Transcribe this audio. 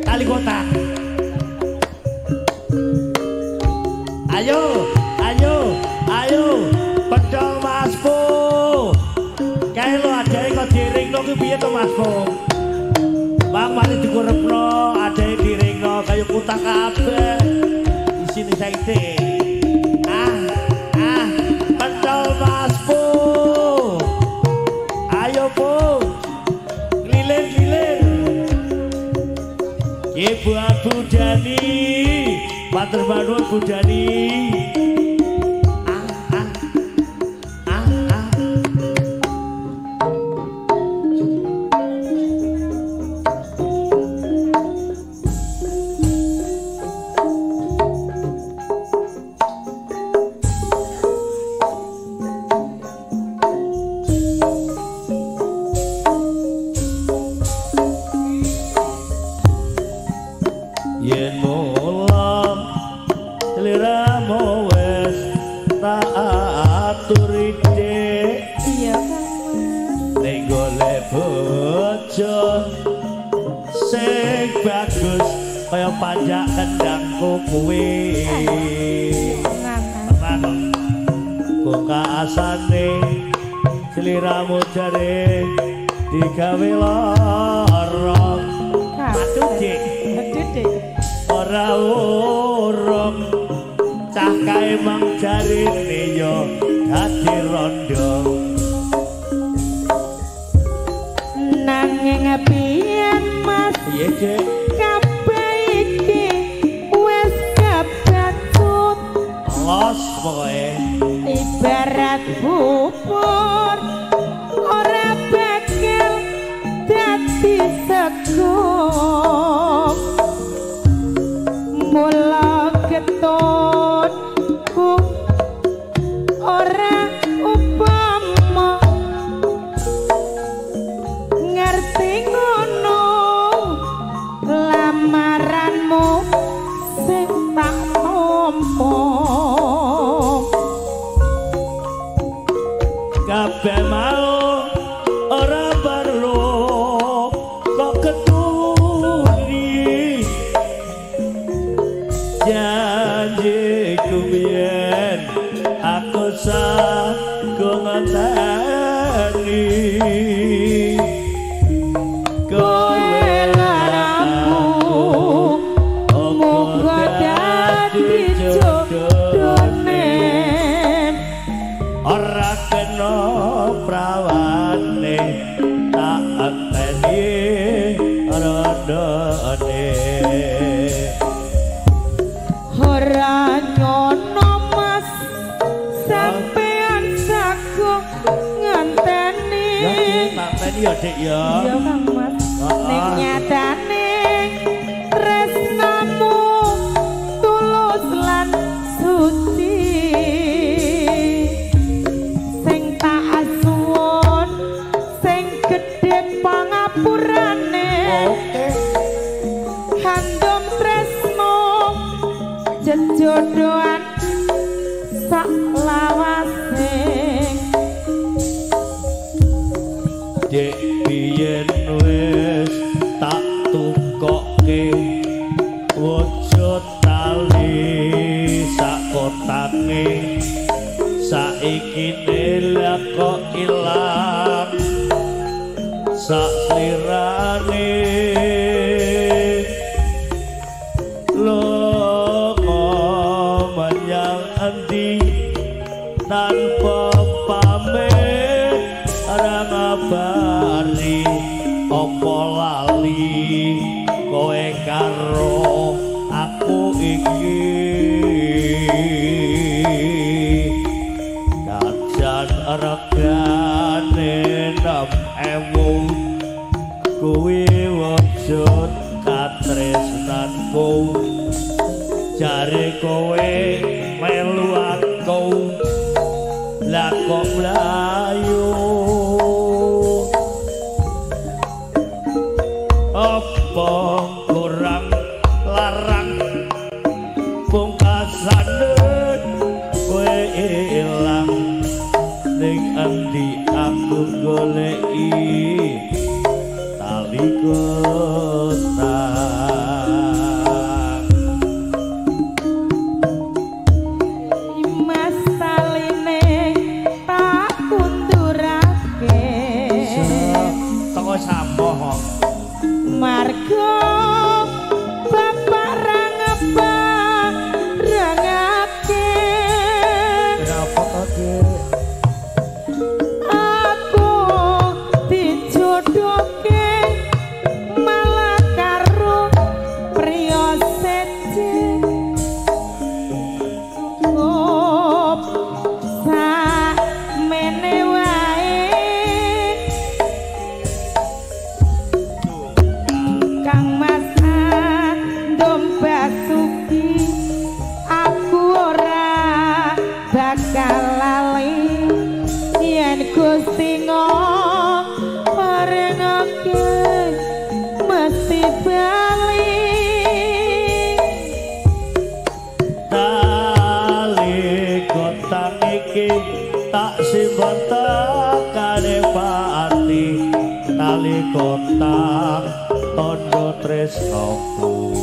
Tali kota. Ayo, ayo, ayo, pedol Mas Po. Kae lho adae kok diringno ki piye to Mas Po? Bang mari dikurepno, adae diringno kaya kutak kabeh. Isine saiki. Ah, ah, pedol Mas Po. Ayo Po. Keliling-keliling. Ibu Bu Dani. Matur nuwun Bu Dani. Ah ah ah ah. Yen mulang sliramu wis tak aturi dik. Iya Kang Mas. Nek golek bojo sing bagus kaya panjak kendangku kuwi. Tenan kok kaasane sliramu jare digawe lara. Aduh dik. Aduh dik. Ora urung cah kae mang jarine yo dadi rondo. Nanging piyen Mas? Piye Dik? Kabeh iki wis kebacut. Los pokoke. Ibarat bubur ora bakal dadi sego. Mula ketonku ora upama ngerti ngono lamaranmu sing tak tampa. Kabeh mau ora perlu kok keturi. Janjiku biyen aku sagung ngenteni. Kowe lan aku muga dadi jodone. Ora kena prawane tak enteni rondone. Ora nyono Mas sampean sagung ngenteni. Ya tak enteni ya Dik ya. Iya Kang Mas. Ning nyatane tresnamu tulus lan suci. Sing tak asuwun sing gedhe pangapurane. Oke. Handum tresno jejodohan sak lawase. Dek biyen wis tak tukoke wujud tali sak kotake. Saiki lha kok ilang sak slirane. Lunga menyang endi tanpa pamit ora ngabari. Apa lali kowe karo aku iki? Jajan regane 6.000 kuwi wujud katresnanku. Jare kowe melu aku lah kok mlayu. Apa kurang larang pungkasane kowe ilang ning endi aku Goleki tali kotang. Mas taline tak kundurake. Teko sampoh kok. Margo bapak ra ngebarengake. Kenapa to, Dik? Aku dijodohke malah karo priya seje. Cukup sakmene wae Kang Mas Andom Basuki, aku ora bakal lali yen Gusti ngaparengake mesti bali. Tali kotang iki tak simpen tekane pati. Tali kotang tondo tresnoku.